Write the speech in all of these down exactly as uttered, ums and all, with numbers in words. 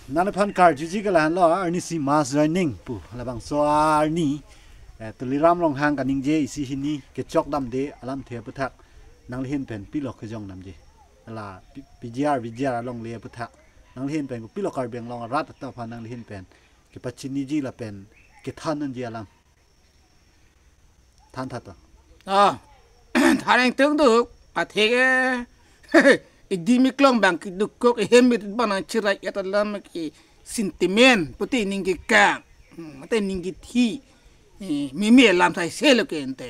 Nangliphan karjuji ke lahenlo, arnisi mass joining pu labangso arni, eh, Tuliram Ronghang kaningje isi hini kechok damde alamthe aphuthak nanglihin pen pilo kejong damji. La P-, PGR, VGR alongle aphuthak nanglihin pen pilo Karbi Anglong arat atum aphan nanglihin pen kepachiniji lapen kethan nangji alam than tha to. Ah, thareng tung duk, athe ke, idimi klong bang kiduk kok, ehem mit bang nangchirai et alam ke sentiment, pute ningke kang, hmm, pute ningke thi, eh, mimi alam sai selo ke ente.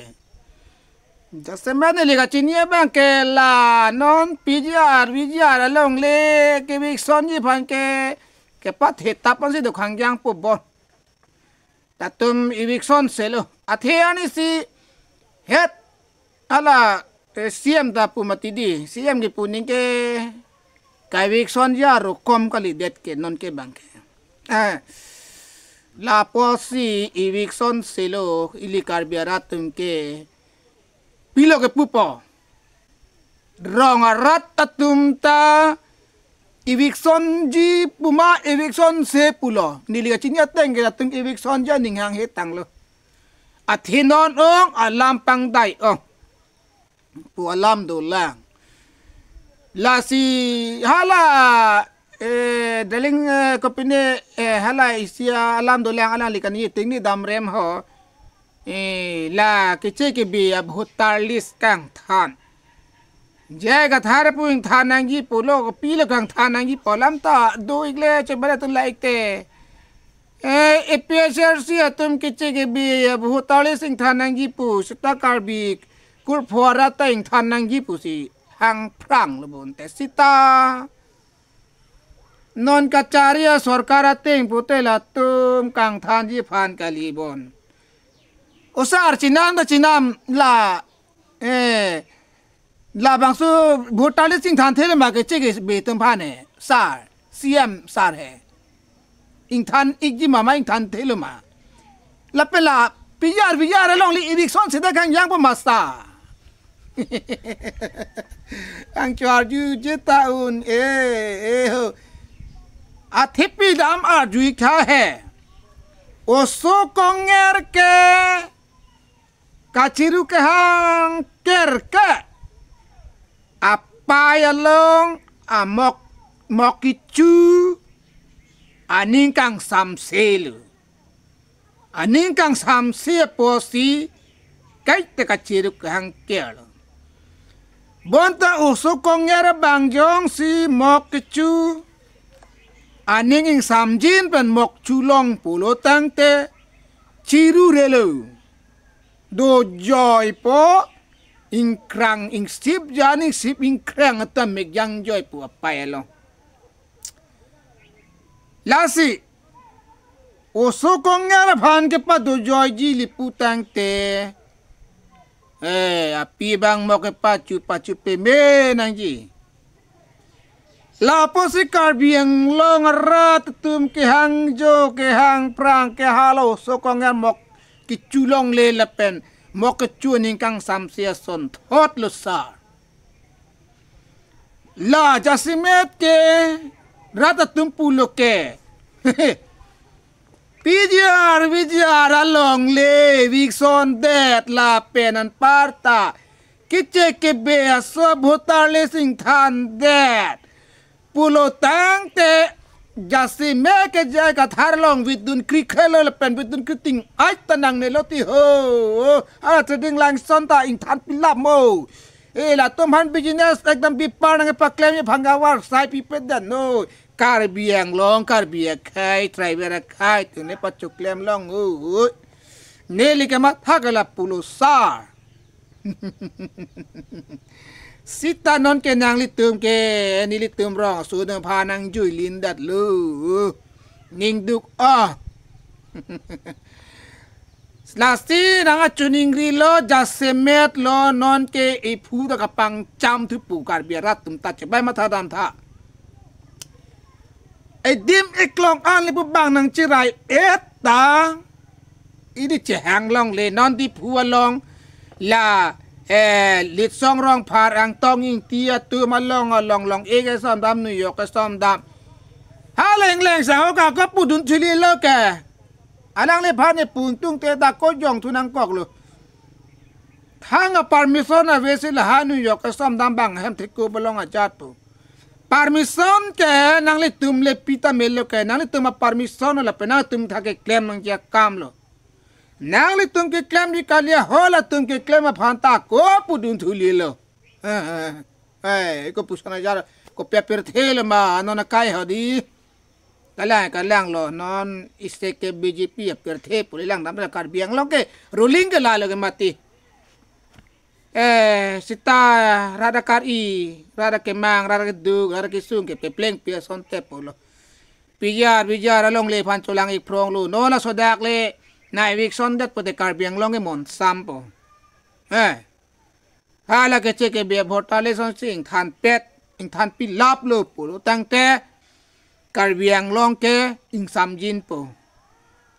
Jasemet neli kachini abang ke la non PGR, VGR alongle ke eviction ji aphan ke, kepathe tap ansi do khangjang pu bon. Latum eviction selo. Athe arnisi het hala, eh, CEM ta pu mati di. CEM kepu ningke ka eviction ji arokom kalidet ke nonke bang ke. Eh, lapusi eviction selo ili Karbi arat atum ke pilo kepupo. Rong arat atum ta eviction ji puma eviction se pulo. Neli kachini ateng ke latum eviction ji aning hanghe tanglo. Athe non ong alam pangdai ong pu alam dolang. Lasi hala, eh, daling, eh, kopine, eh, hala isi alam dolang alangli kani tingni damrem ho. Eh, la keche kebi a-voter list kangthan. J I Kathar pu ingthan nangji pulo, kopilo kangthan nangji pu alam ta do-ikle chebale tun la-ik te. Eh, APHLC atum keche kebi a-voter list ingthan nangji pu, seta Karbi kurpho arat ta ingthan nangji pusi hangphranglo bonte seta. Non kachari asorkar ateng pute latum kangthanji aphan kali bon. O sar, chinam ta chinam la, eh, labangso voter list ingthan thelo ma keche kebi atum aphan he, sar, CEM sar he. Ingthan-ikji ma, ma ingthan thelo ma. Lapen la PGR, VGR alongle eviction seta khangjang pu ma sar. Ang chuarju jeta un, eh, eh, ho. Athe pidam arju-ik tha he. Oso Konger ke kachiru kehang ker ke apei along amok, mok kecho aning kangsamselo. Aning kangsamse apotsi kaita kachiru kehang ker. Bonta Oso Konger bang jongsi mok kecho aning ingsamjin pen mok cholong pulo tangte chirurelo. Dojoipo, ingkrang ingsip jan ingsip ingkrang atam mek jangjoipo apei along. Lasi Oso Konger aphan kepadojoiji ili pu tangte, eh, api bang mok kepacho pacho peme nangji. Lapusi Karbi Anglong arat atum kehangjo kehangphrang ke hala Oso Konger mok kecho longle lapen mok kecho aning kangsamse asonthotlo sar. La jasemet ke rat atum pulo ke PGR, VGR alongle eviction det lapen anparta keche kebi aso voter list ingthan det pulo tangte jasemet ke J I Kathar along vidun kri khelo lapen vidun kri ting-ai ta nangnelo ti ho. Ara trading langson ta ingthan pilap mo. Eh, latum aphan business ekdam bipar nangpaklem aphan gavar sai pipedet noi. Karbi Anglong, Karbi akhei, tribal akhei atum ne pachoklem long oi. Neli kematha ke lapulo sar. Seta non ke nanglitum ke, nelitum rong aso nangphan nangjui lindetlo. Ningduk ah. Lasi nang achuning rilo, jasemetlo, non ke iphu ta kapangcham thupo Karbi arat atum ta chebai matha dam tha. Edim eklong an le pu bang nangchirai-et ta. Ili chehang longle non Diphu along la, eh, Litsong Rongphar Angtong Ingti atum along along long-ik esom dam, New York esom dam. Hala ingleng sang oka ko pudun thuli lo ke. Alangliphan ne pun tung te ta ko jong thu nangkok lo. Thang a permission ave si lahai New York asom dam bang hem thek ko belong ajat po. Permission ke nanglitum le pita melo ke, nanglitum a permission lapen nangtum thak keklem nangji akam lo. Nanglitum keklemji kali, halatum keklem aphan ta ko pudun thuli lo. Eh, eh, eh, ko puson ajar, ko pia pirthe lo ma, non akai hodi. Kalang, kalang lo, non isi ke B J P apirthe pu le lang dam Karbi Anglong ke ruling ke lalo ke mati. Eh, sita rat akar-i, rat akemang, rat akeduk, rat akesung ke pepleng pi asonte pulo. Pijar, pijar alongle aphan cholang-ik phrong lo. Non laso dak le, na eviction det pote Karbi Anglong ke monsam po. Eh. Hala Keche Kebe a-voter list si ingthanpet, ingthanpi lap lo pulo tangte Karbi Anglong ke ingsamjin po.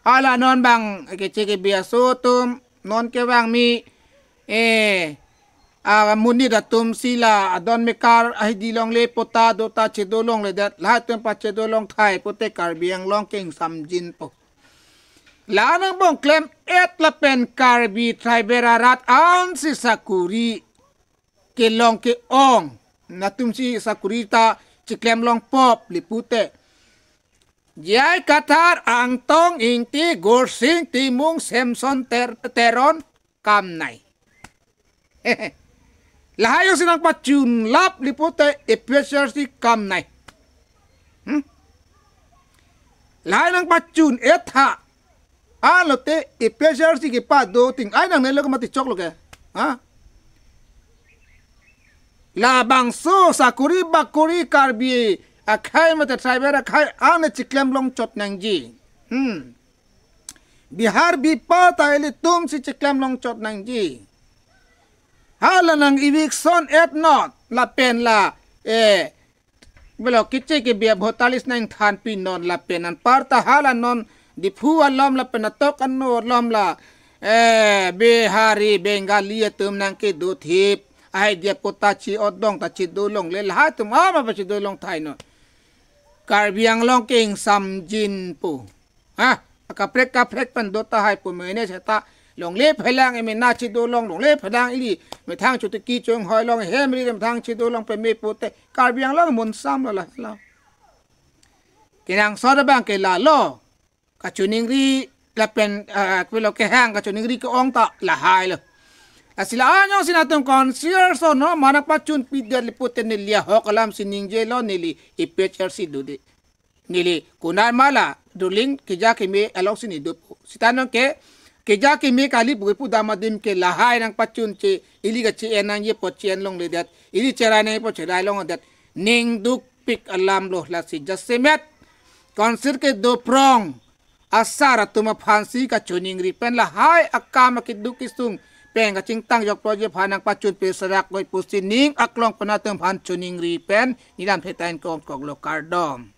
Hala non bang Keche Kebe aso atum, non ke bang mi, eh, amonit atum si la adon mekar ahidi longle patta do ta chedo longledet, lahai atum pachedo longthai pote Karbi Anglong ke ingsamjin po. La nangbong klem-et lapen Karbi tribal arat ansi sakuri kelong ke-ong. Latum si sakuri ta chiklem long pop le pute. J I Kathar, Angtong Ingti, Gursing Timung, Samson Ter-, Teron, kam nai. Lahai jongsi nangpachun lap le pute A P H L C kam nai. Hmm? Lahai nangpachun-et tha. Alote A P H L C kepado ting ai nangnelo ke mati choklo ke. Ha? Labangso sakuri bakuri Karbi akhai mate tribal akhai ane chiklem longchot nangji. Hmm. Bihar bipa ta ilitum si chiklem longchot nangji. Hala nang eviction-et non lapen la, eh, belo Keche Kebe a-voter list nangthanpi non lapen anparta hala non Diphu alom lapen atok ano alom la, eh, Bihari, Bengali atum nangkedo thip. Ai dia patta chi-odong ta chedo longle, lahai atum ama pachedo longthai non. Karbi Anglong ke ingsamjin po. Ha, akaprek kaprek pen do tahai pu mene seta longle phelang emena chedo long, longle phelang ili methang chotiki chonghoi long, hem ri methang chedo long peme pote Karbi Anglong monsam lo la la. Kenangsot abang ke lalo. Kachiningri lapen, ah, kepilo kehang kachiningri ke-ong ta lahai lo. Lasi la-an jongsi nangtum Council ason no ma nangpachunpidet le pute neli ahok alam si ningjelo, neli A P H L C dode. Neli kunar mala ruling keja keme along si nedo po. Sita non ke keja keme kali pu pudam adim ke lahai nangpachun che ili kache-en nangji apot che-en longledet. Ili cherai nangji apot cherai longledet. Ning dukpik alam lo, lasi jasemet Council kedo phrong asar atum aphansi kachiningri pen lahai akam akeduk kesung pen kachingthang jokploji aphan nangpachunpe serak goi pusi ning aklong pen atum aphan chiningri pen nelam thetan kongkok lo, kardom.